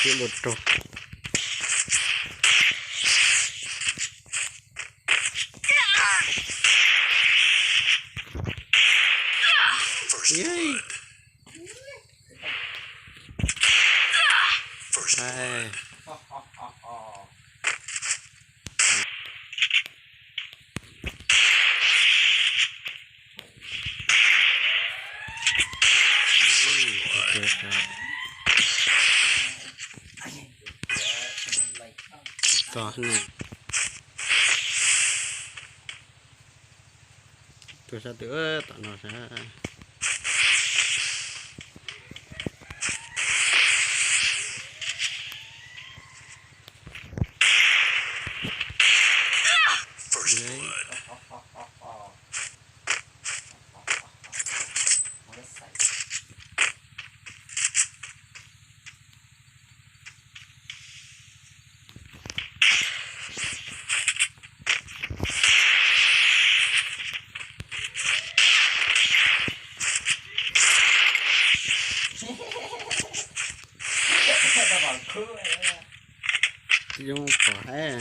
Twb dua rau. Txog ne. Tuaj sab twg tom no sab. Yoo pom hab.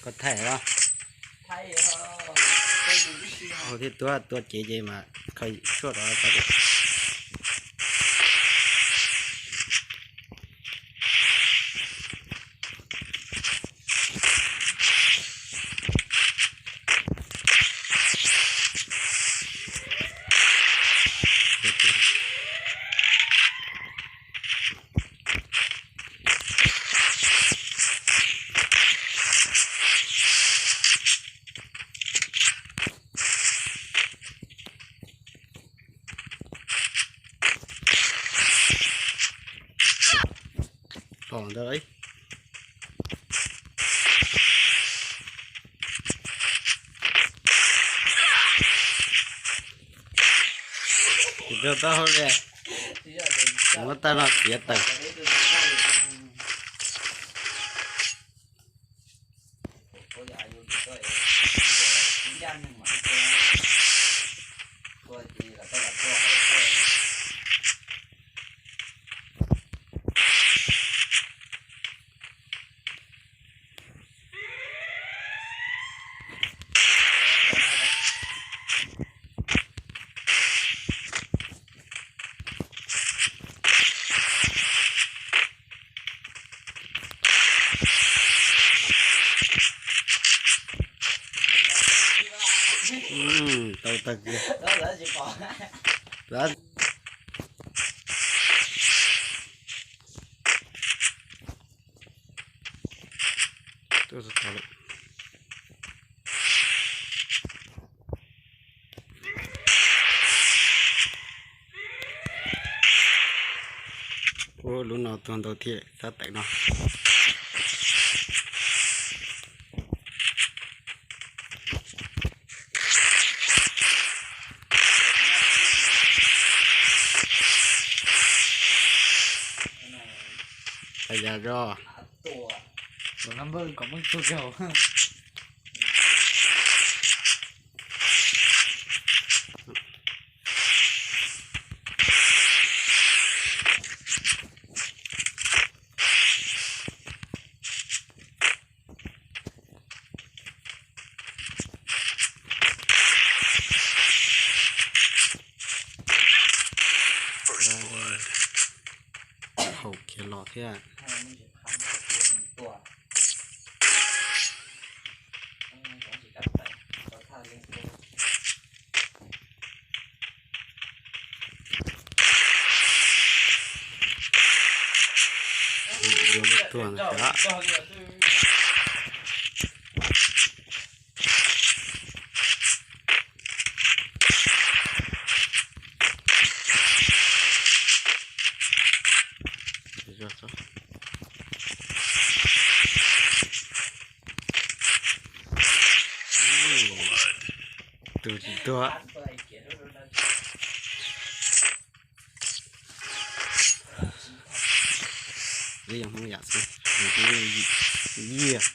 Koj thaij los? Thiab tua, tua cev ces mas kho suaj rau. Los ntawd. Kuv rau taub hau li. Muab tag no txiav tawm. Tau tag kiag. Ua lub no tuag ntau thiab sab tawm no. Yog zog. Haum khiav los thiab. Tua. Tua tsis tau tawm, tua thaj leej tub. Tuag ntag. Tus tsis tuag. Li yog Hmoob yam xwb, yim, yim, yim.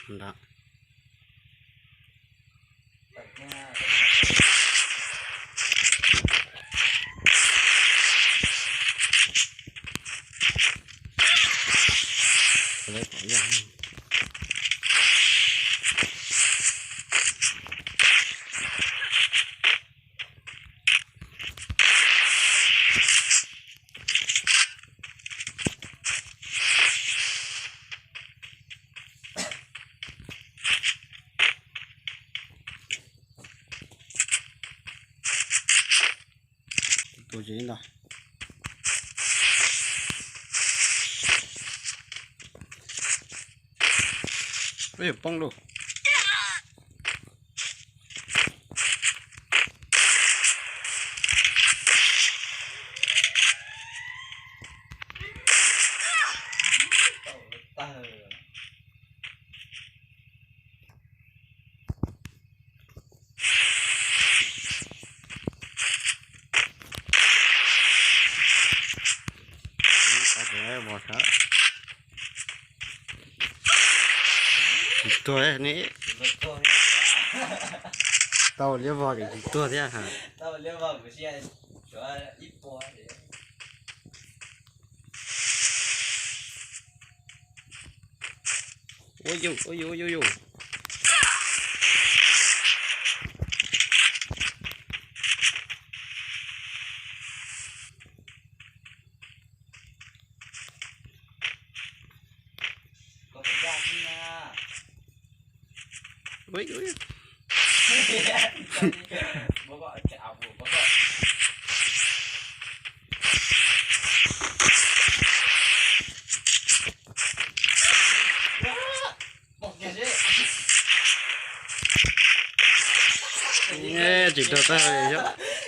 Nrad. Tus tsev ntag. Ua yog poob lauj. Tsis tuag ne. Tau liab vog ces tsis tuag thiab. Ua yus, ua yus, ua yus, ua yus. Tsis tau tag li os.